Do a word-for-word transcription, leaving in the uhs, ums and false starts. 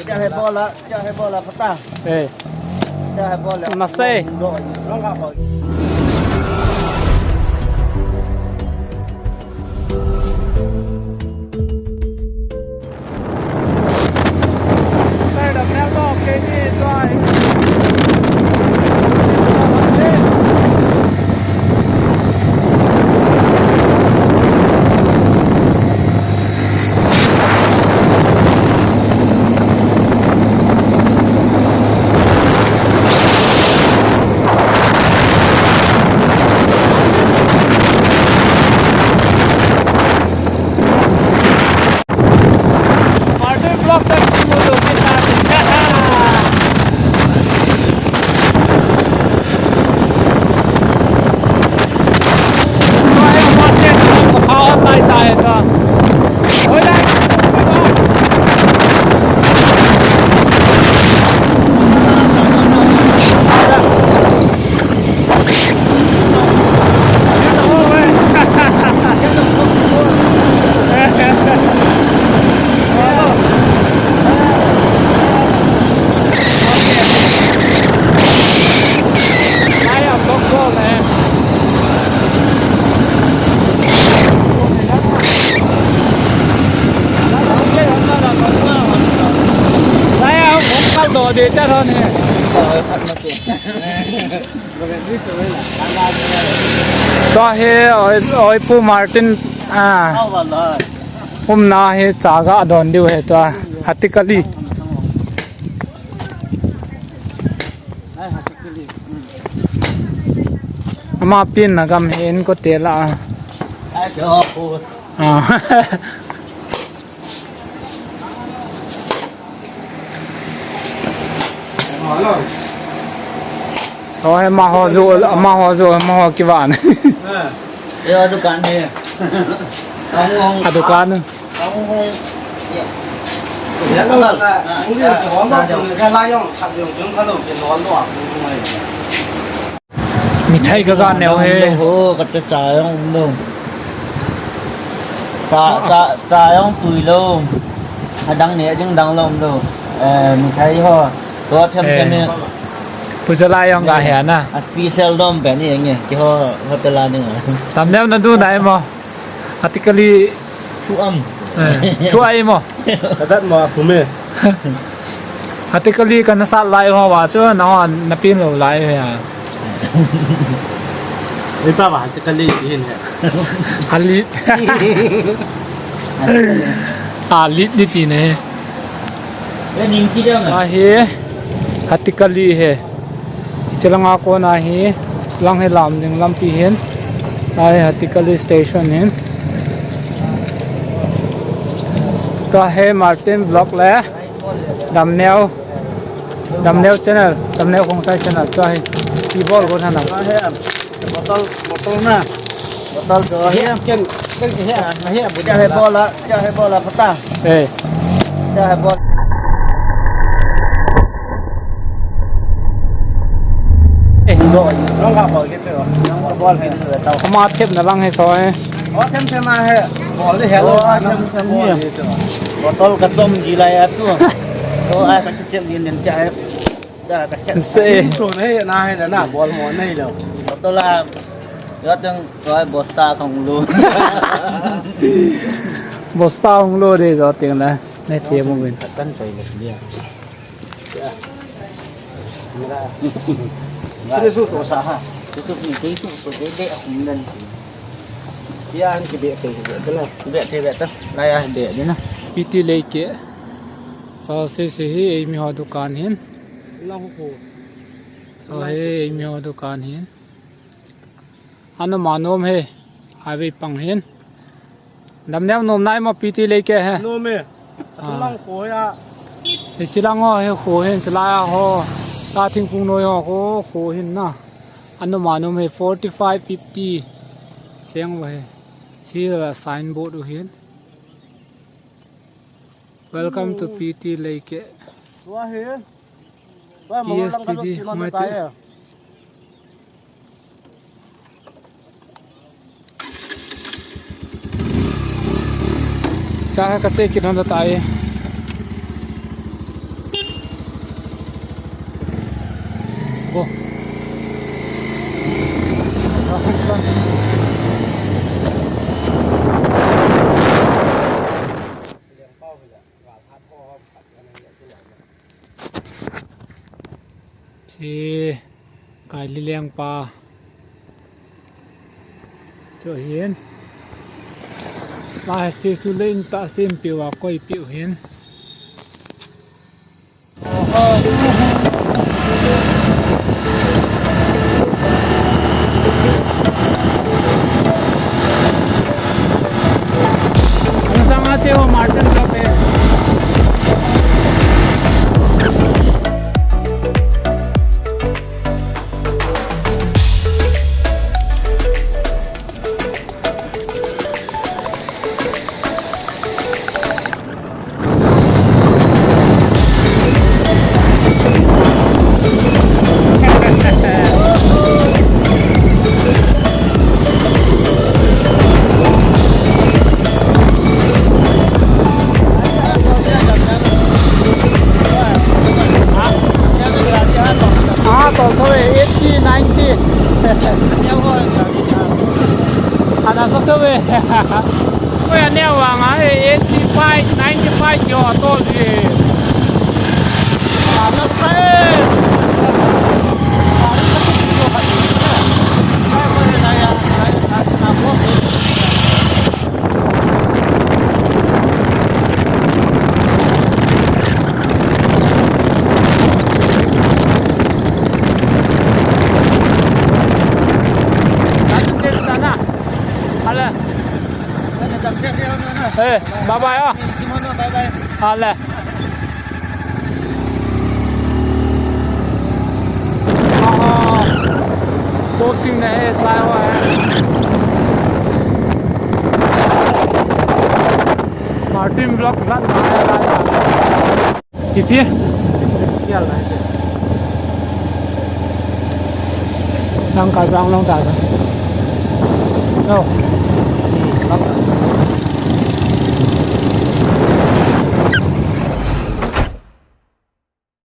Cha he bola, cha he bola pata. Eh. Cha he bola. Nasei. Martin Vlog tak mo do kita. Tua hi, oi, oi, Pu Martin, ah, umna hi chaga don diu hi tua, Hatikali. Ama pin na gam hi in ko te la. Ah. Hello. Oh, he, ma ho jo, ma ho jo, ma ho kivan. Eh, dukan ni. A dukan. Mithai ka ga neo he. Ho, kate cha jong um lou. Cha, cha, cha jong pui lou. Adang ne, ading dang lou um lou. Eh, mithai ho. To them them e. Puja lai jong ga he na. A special dom pe ni nge. Ki ho hotel a ding. Tam nem na du nai mo. Hatikali. Thu am. Eh, thu ai mo. Kadat mo a phume. Hatikali kana sat lai ho wa chu na ho na pin lou lai he a. Ni pa wa Hatikali ti hin he. Hali. Hali ni ti ne. Ahi, Hatikali he. Hiche langa kona hi, lang hi lam ding lampi hin. Ahi, Hatikali station hin. Tua hi Martin Vlog le Damneo, Damneo channel, Damneo Khongsai channel. Tua hi, kibol gon hana. Bottle, bottle na. Bottle jo. He, ken, ken he, na he, bu ja he bola, ja he bola pata. Eh. Ja he bola. Eh. Long ka bol ke te. Long ka bol ke te. Ama thep na lang he so he. O them them a he. Bol de he lo. Bottle ka tom ji la ya tu. To a ka thep ni nen ja he. Se. So nei na he na bol mo nei lo. Bottle a. Yo teng so bosta kong lo. Bosta kong lo de so teng na. Nei te mo bin. Kan choi le dia. Sini su to sa ha. Su ni ke su to de de hum den. Ya an ki be ke be na. Be te be ta. Na ya be de na. P T Leike. Sa se se hi ei mi ho dukan hin. Lang ho. Sa he ei mi ho dukan hin. Anu ma nom he. Highway pang hin. Damneo nom nai mo P T Leike he. Nom e. Ah. Lang ko ya. He chilang ho he ko hin chilai a ho. Ta thingphung noi ho ko ko hin na. Anu ma nom he forty five fifty. Seng ho he. Chi la signboard u hin. Welcome to P T Leike. Tua hi. Tua P S T D, Mati. Cha ka che kit hon tai. Chi kai li leng pa. Chu hin. La hi chu le in ta sem piu a koi piu hin. Ang sanga che ho Martin Cup eh. Ah, tol tol, eighty, ninety. Ana sa tol. Oi, ane wa nga, eh, eighty-five, ninety-five yo tol di. Ana sa. Hale. Eh, bye bye ah. Hale. Ah, posting nahi, islai hua hai. Martin Vlog jan nahi, lai nahi. Ipi? Nang ka bang long ta. No.